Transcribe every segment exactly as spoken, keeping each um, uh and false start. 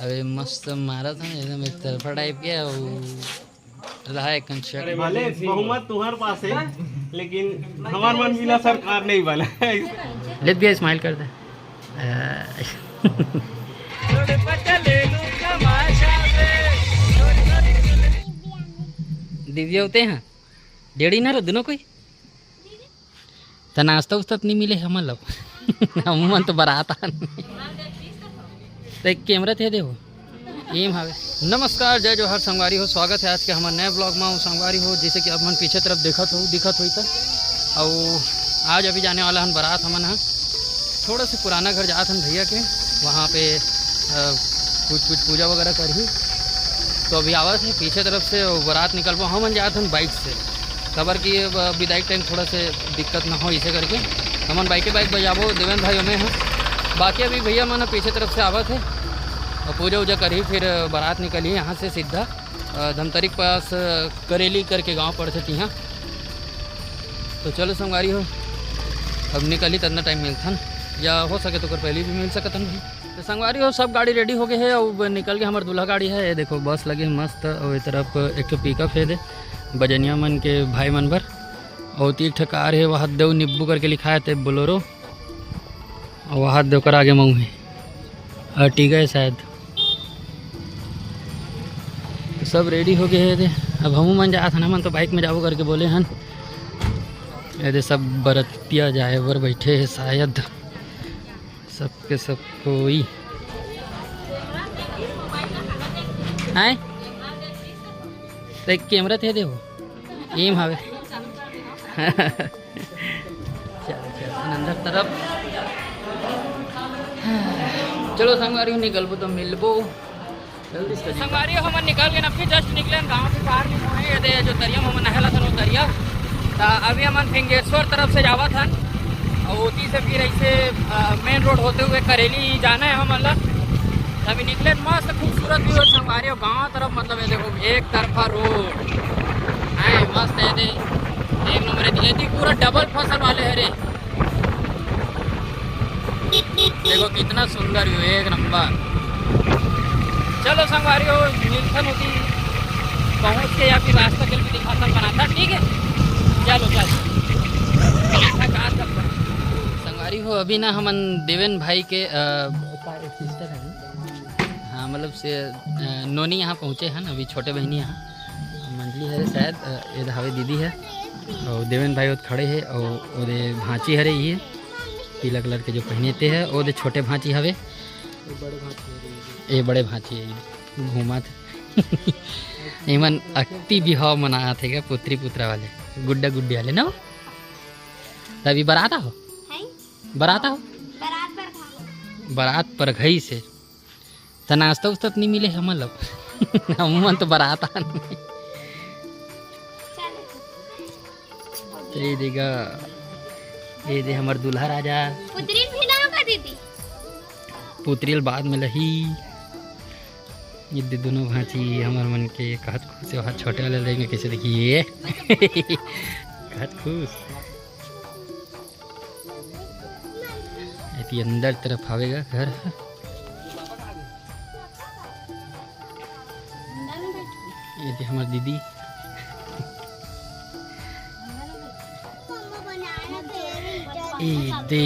अबे मस्त मारा था एकदम एक तरफा टाइप के, अउ रहा एक कंस्ट्रक्ट। अरे भले बहुमत तुम्हारे पास है, लेकिन हमार मन बिना सरकार नहीं बना। ले भैया, स्माइल कर दे। अ, दिव्या होते हैं, डेढ़ी ना रो दोनों कोई। त नाश्ता उस्ता त नहीं मिले हमन ला। हमन तो बारात आन। त एक कैमरा थे देखो। एम हवे। नमस्कार, जय जोहार संगवारी हो, स्वागत है आज के हमारे नए ब्लॉग में। संगवारी हो, जैसे कि आप मन पीछे तरफ देखत हो, दिखत होई त, अउ आज अभी जाने वाला हन बारात हमन ह। थोड़ा से पुराना घर जात हन भैया के, वहाँ पे अ, कुछ कुछ पूजा वगैरह करही। तो अभी आवत है पीछे तरफ से, वो बारात निकलबो, हमन जात हन बाइक से, काबर कि अब विदाई टाइम थोड़ा से दिक्कत ना हो, इसे करके हमन बाइके बाइक बजाबो, देवेंद्र भाई हमें हैं। बाकी अभी भैया मन पीछे तरफ से आवत है और पूजा वूजा करही, फिर बारात निकलही यहाँ से सीधा अ, धमतरी के पास, अ, करेली करके गांव पड़थे तिहाँ। तो चलो संगवारी हो, अब निकली त अतना टाइम मिलथन, या हो सके तो ओकर पहले भी मिल सकथन भाई। तो संगवारी हो, सब गाड़ी रेडी हो गए है, अब निकल के हमर दूल्हा गाड़ी है। ये देखो बस लगे है मस्त, और ये तरफ एक ठो पिकअप है दे बजनिया मन के भाई मन बर, और तीन ठो कार है, वहाँ देव निब्बू करके लिखा है ते बोलोरो। अउ वहाँ दे ओकर आगे मऊ हे, अर्टिगा हे शायद। तो सब रेडी हो गए हे दे। अब हमू मन जात हन, हमन तो बाइक में जाबो करके बोले हन। ये दे सब बरतिया जाए बर बैठे हे शायद, सबके सब कोई। आए तो एक कैमरा थे दे हो, एम हवे। चलो, चलो, अंदर तरफ। चलो संगवारी हो, निकलबो तो मिलबो। जल्दी से संगवारी हो, हमन निकल के ना, फिर जस्ट निकले हन गांव के बाहर में, मोहे ये दे जो तरिया में हमन नहाए ला थन, वो तरिया। त अभी हमन फिंगेश्वर तरफ से जावत हन, और ओती से फिर ऐसे, अ, मेन रोड होते हुए करेली जाना है हमन ला। अभी निकले, मस्त खूबसूरत व्यू है संगवारी हो, गांव तरफ, मतलब ये देखो एक तरफा रोड है, मस्त है दे, एक नंबर है। ये पूरा डबल फसल वाले है रे, देखो कितना सुंदर व्यू, एक नंबर। चलो संगवारी हो, मिलथन होती पहुंच के या फिर रास्ता के भी दिखाता बनाता, ठीक है? चलो, चलो। संगवारी हो, अभी ना हमन देवेन भाई के, अ, का एक सिस्टर है ना? हाँ, मतलब से, अ, नोनी यहाँ पहुँचे हैं ना, अभी छोटे बहनी यहाँ मंडली है शायद, अ, ये हवे दीदी है, और देवेन भाई वो खड़े है, और ओदे भांची हरे ये पीला कलर के जो पहने ते है, ओदे छोटे भांची हवे, ये बड़े भांची है, घूमत। एमन अक्ति बिहाव मनात है क्या, पुत्री पुत्रा वाले, गुड्डा गुड्डी वाले ना? तभी बरात हो, हैं? बरात हो, बरात पर घा। बरात पर घई से। त नाश्ता उस्ता त नहीं मिले हमन लोग। हमन तो बरात आन। चल। तो ये देगा, ये दे हमर दूल्हा राजा। पुत्री भी ना होगा दीदी। पुत्री ल बाद में लही। ये दे दोनों भांची हमर मन के कहत खुश है, वहाँ छोटे वाले लेंगे कैसे देखिए। कहत खुश। एती अंदर तरफ आवेगा घर ह। ये दे हमर दीदी। ए दे।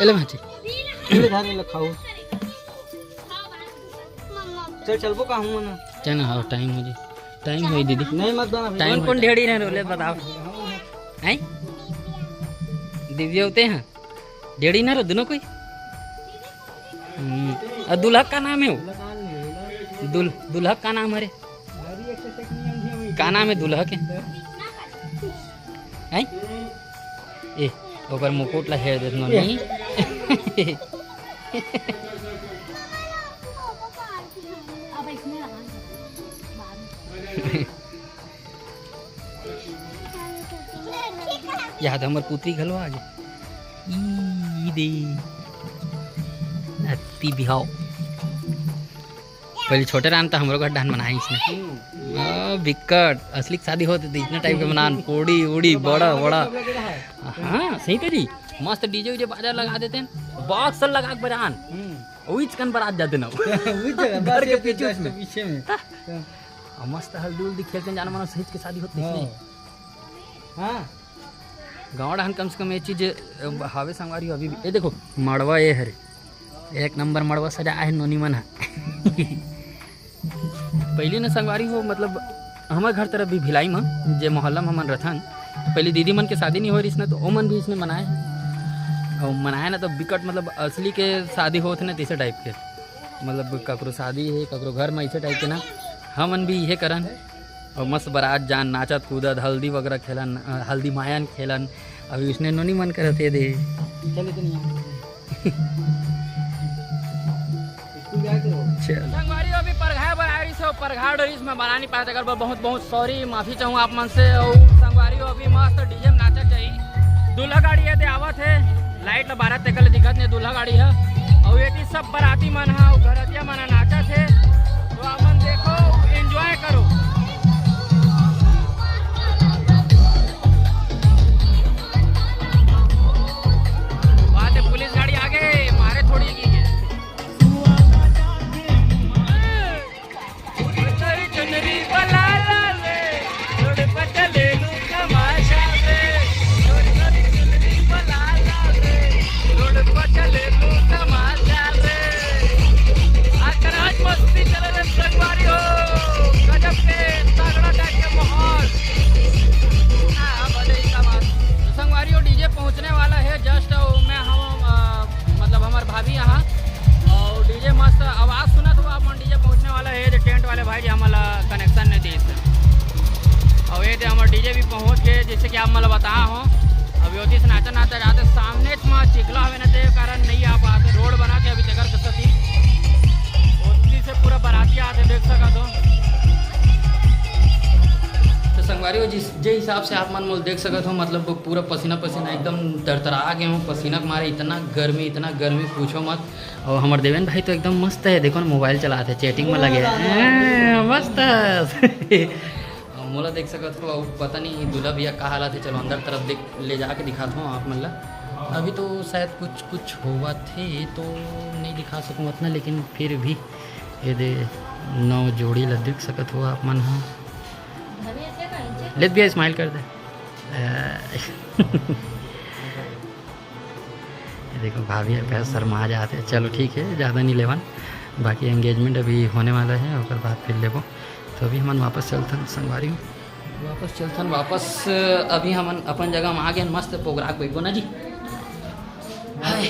एले भांची। एले धारे ले खाओ। चल, चलबो का हूँ ना। चल ना, हाँ, टाइम हो जी। टाइम होई दीदी। नहीं, मत बना। टाइम कौन, कौन ढेड़ी रहे रोले बताओ। हैं? दिव्या होते हैं? ढेड़ी ना रो दोनों कोई? हम्म, और दूल्हा का नाम है वो? दूल-, दूल्हा का नाम है रे? का नाम है दूल्हा के? हैं? ए, ओकर मुकुट ला हेर देत नोनी। याद हमर पुत्री घलो आगे। ई दे। अति बिहाव। पहले छोटे रहन त हमरो घर डाहन मनाए इसने। हम्म। आ, बिकट, असली के शादी होते तो इतना टाइप के मनान, कोड़ी, उड़ी, बड़ा, बड़ा। हाँ, सही तेरी। मस्त डीजे उजे बाजा लगा देते हैं, बॉक्स लगा के बजान। हम्म। उहीच कन बरात जाते ना। उहीच जगह, घर बस के ये पीछे just उसमें। पीछे में। हाँ। हाँ। और मस्त हल्दी उल्दी खेलते जाना माना, सहित के शादी होती हाँ। इसमें। हाँ। गाँव डहन कम से कम ये चीज, अ, हावे संगवारी हो अभी भी। ये देखो, मड़वा ये हरे, एक नंबर मड़वा सजा है नोनी मन ह। पहली न संगवारी हो, मतलब, हमर घर तरफ भी भिलाई म, जे मोहल्ला म हमन रथन, पहली दीदी मन के शादी नहीं हो रहीस न, तो ओमन भी इसने मनाए। और मनाए ना तो बिकट, मतलब, असली के शादी होत न, तैसे टाइप के, मतलब, ककरो शादी है, ककरो घर में ऐसे टाइप के ना, हमन भी ये करन। और मस्त बारात जान, नाचत कूदत, हल्दी वगैरह खेलन, अ, हल्दी मायन खेलन। अभी उसने नोनी मन करत हे दे। चल, इतनी यहाँ। स्कूल जाए तो। चल। संगवारी अभी परघा बर आ रही से, परघा डरिस में बना नहीं पाए, तेकर बर बहुत, बहुत सॉरी, माफी चाहूँ आप मन से। और संगवारी अभी मस्त डीजे में नाचा चाहिए। दूल्हा गाड़ी ये दे आवत है, लाइट ला बारह तेकर ले दिखत नहीं, दूल्हा गाड़ी है। और ये सब बराती मन है, और घरतिया मन है, नाचत है। तो आप मन देखो, एंजॉय करो। वहाँ से पुलिस गाड़ी आगे मारे थोड़ी की के। आज मस्ती चले रे संगवारी हो, गजब के तगड़ा टाइप के माहौल। हाँ, बजे ही का बात। तो संगवारी हो, डीजे पहुँचने वाला है, just मैं हम, अ, मतलब हमार भाभी यहाँ, और डीजे मस्त आवाज़ सुनत हो आप मन, डीजे पहुँचने वाला है, जो टेंट वाले भाई जी हमारा कनेक्शन नहीं दी इससे। और ये दे हमार डीजे भी पहुँच गए, जैसे कि आप मतलब बताया हो, अभी ओती से नाचा नाचा जाते सामने मा चिखला हवे ना, ते कारण नहीं आ पाते, रोड बना के अभी तेकर के सेती ओती से पूरा बराती आते, देख सकत हो। तो संगवारी हो, जिस, जे हिसाब से आप मन मोल देख सकत हो, मतलब पूरा पसीना पसीना, एकदम तरतरा गए हूँ पसीना के मारे, इतना गर्मी, इतना गर्मी, पूछो मत। और हमार देवेन भाई तो एकदम मस्त है, देखो ना, मोबाइल चलाते, चैटिंग में लगे हैं। हाँ, मस्त। मोला देख सकत हो, अब पता नहीं दूल्हा भैया का हालत है। चलो अंदर तरफ देख, ले जाके दिखाता हूँ आप मन ला। अभी तो शायद कुछ कुछ होवत हे, तो नहीं दिखा सकूँ उतना, लेकिन फिर भी ये दे नौ जोड़ी ला देख सकत हो आप मन ह। लेत भैया, स्माइल कर दे। अ, ये देखो, भाभी हर कहे शर्मा जाते। चलो ठीक है, ज़्यादा नहीं लेवन, बाकी एंगेजमेंट अभी होने वाला है, ओकर बाद फिर लेबो। तो अभी हमन वापस चलथन संगवारी, वापस चलथन वापस। अभी हमन अपन जगह में आ गए, मस्त पोगरा के बैठबो ना जी। हाय।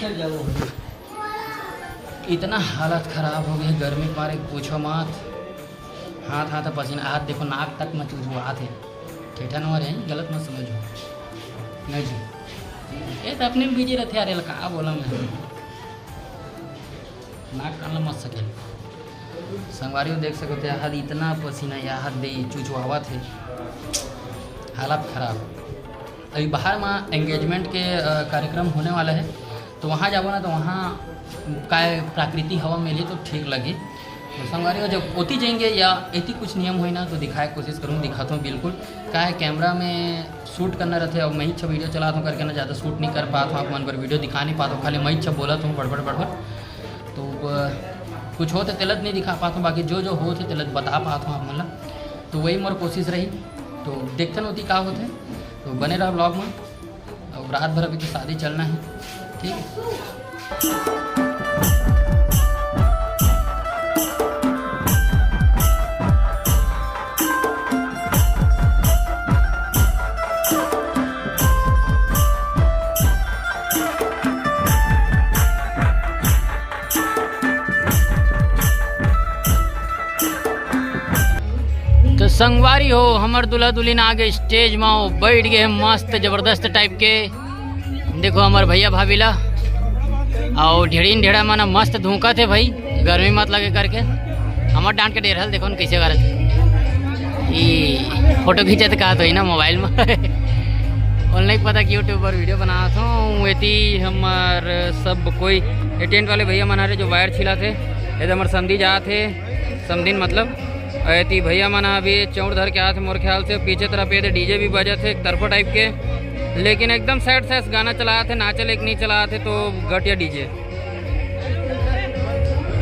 इतना हालत खराब हो गई गर्मी के मारे, पूछो मत। हाथ, हाथ पसीना, हाथ देखो, नाक तक में चुचुआत हे। ठेठा नंबर है, गलत मत समझो। नहीं जी, ये तो अपने में बिजी रहते यार, ये का बोला मैं। नाक कान ला मत सकेल। संगवारी हो देख सकते हैं, हाथ इतना पसीना या हाथ दे चुचुआवत है, हालत खराब। अभी बाहर में एंगेजमेंट के, अ, कार्यक्रम होने वाला है, तो वहाँ जाबो ना, तो वहाँ काय प्राकृतिक हवा मिली तो ठीक लगी। तो संगवारी हो, जब ओती जाएंगे या एती कुछ नियम होई ना, तो दिखाए के कोशिश करूँ, दिखाता हूँ बिल्कुल। का है, कैमरा में शूट करना रहते, अब मैं ही अच्छा वीडियो चलाता हूँ करके ना, ज़्यादा शूट नहीं कर पाता हूँ, आप मन बर वीडियो दिखा नहीं पाता हूँ, खाली मैं ही अच्छा बोलत हूँ बड़बड़ बड़बड़। तो अ, कुछ होते तेलत नहीं दिखा पाता हूँ, बाकी जो जो होते तेलत बता पाता हूँ आप मन ला। तो वही मोर कोशिश रही। तो देखते ना होती का होते, तो बने रहो ब्लॉग में। अब रात भर अभी तो शादी चलना है, ठीक है। तो संगवारी हो, हमर दूल्हा दुल्हिन आगे स्टेज में बैठ गए, मस्त जबरदस्त टाइप के। देखो हमर भैया भाभी ला, और ढेड़िन ढेड़ा मन मस्त धूकत हे भाई, गर्मी मत लगे करके। हमर डांट के डेरहल देखो न कैसे करत हे। ई फोटो खींचत का तो ही ना मोबाइल में। उन नहीं पता कि यूट्यूब पर वीडियो बनात हूँ। एती हमर सब कोई, ये टेंट वाले भैया मन हरे जो वायर छिलात हे, ये हमर समधी जात हे, समधिन मतलब। और एती भैया मन अभी चौड़ धर के आत हे मोर ख्याल से। पीछे तरफ ये डीजे भी बजत हे एक तरफा टाइप के, लेकिन एकदम सैड सैड गाना चलात हे, नाचे लेक नहीं चलात हे, तो घटिया डीजे।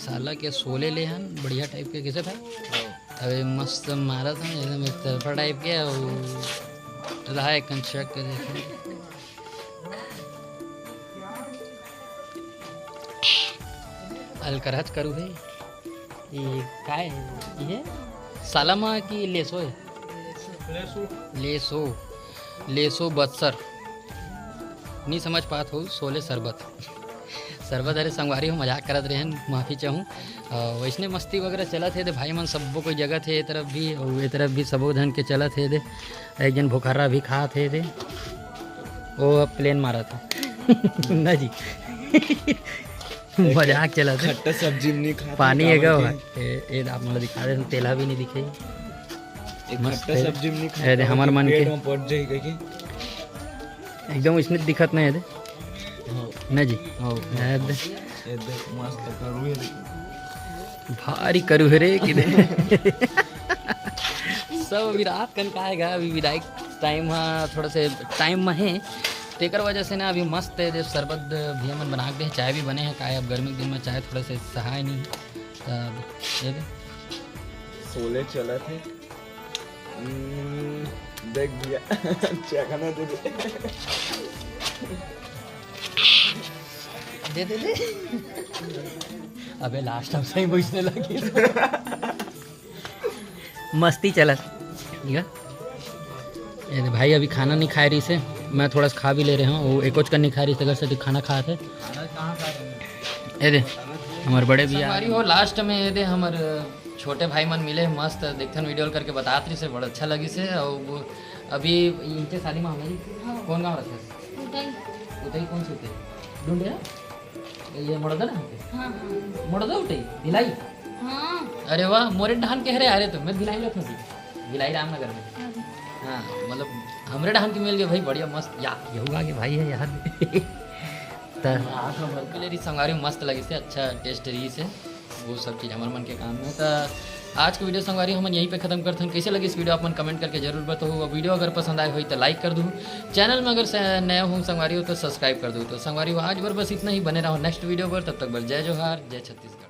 मसाला के शोले ले हन, बढ़िया टाइप के, कैसे भाई? अबे मस्त मारा था एकदम एक तरफा टाइप के, अउ रहा एक check कर देखे। अलकरहच करू हे। ये काय हे? ये सालामा की लेसो हे? लेसो। लेसो बत्सर। नहीं समझ पात हो, शोले शरबत। शरबत, अरे संगवारी हो, मजाक करत रहेन, माफी चाहूँ। अ, वैसने मस्ती वगैरह चलत हे, दे भाई मन सब्बो कोई जगत हे, ये तरफ भी, अउ ये तरफ भी सबो झन के चलत हे, दे एक जन भुखर्रा भी खात हे, दे वो अब plane मारत हे। ना जी। मजाक चलत हे। खट्टा सब्जी नहीं खाता, पानी हे काबर का के? ए, ए, आप मोला दिखा दे, तेला भी नहीं दिखे। एक मस्त खट्टा हे। सब्जी नहीं खाता, ए, दे, हमर मन पेट के। में पड़ जाई कहिके। एकदम इसने दिखत नहीं हे, दे। हाँ। ना जी। हाँ। ए, दे। ए, देख, मस्त करू हे, देख। भारी करू हे रे, कि दे। सब अभी रात कन का हे गा, अभी विदाई टाइम हा, थोड़ा से टाइम में हे, तेकर वजह से ना अभी मस्त हे, दे शरबत भैया मन बना के दे, चाय भी बने हे, काहे अब गर्मी के दिन में चाय थोड़ा से सहाय नहीं, तब ये दे। शोले चलत हे। हम्म, देख भैया, चखना तुझे। दे, दे, दे। अबे last time सही बुझने लगी। मस्ती चलत। ठीक है? ये दे भाई अभी खाना नहीं खाए रहिसे, मैं थोड़ा सा खा भी ले रहे हूँ, वो एकोच का नहीं खा रहिसे, घर से तो खाना खात हे। ये दे, हमर बड़े भैया। संगवारी हो, last में ये दे हमर छोटे भाई मन मिले, मस्त देखथन video करके बतात रहिसे, बड़ा अच्छा लगिसे। अउ वो अभी इनके शादी में हमें हाँ। कौन गाँव रहिसे? उतई। उतई कौन से उतई? डुंडिया? ये मोड़दा ना हमके? हाँ, हाँ। मोड़दा उतई? भिलाई? हाँ। अरे वाह, मोरे डहान के हरे, अरे तो मैं भिलाई रहत हूँ, भिलाई रामनगर में। हाँ। हाँ, मतलब हमरे डहान के मिल गए भाई, बढ़िया मस्त। या, यहू आगे भाई हे यार। त हाँ, तो बिल्कुल। अरे संगवारी मस्त लगिसे, अच्छा taste रहिसे, वो सब चीज़ हमर मन के काम में। त आज के video संगवारी हमन यहीं पे खत्म करथन। कैसे लगिस video, आप मन comment करके जरूर बताहू। अउ video अगर पसंद आए होई त like कर दू, channel में अगर से-, नया हो संगवारी हो तो subscribe कर दू। तो संगवारी हो, आज बर बस इतना ही, बने रहो next video पर। तब तक बर जय जोहार, जय छत्तीसगढ़।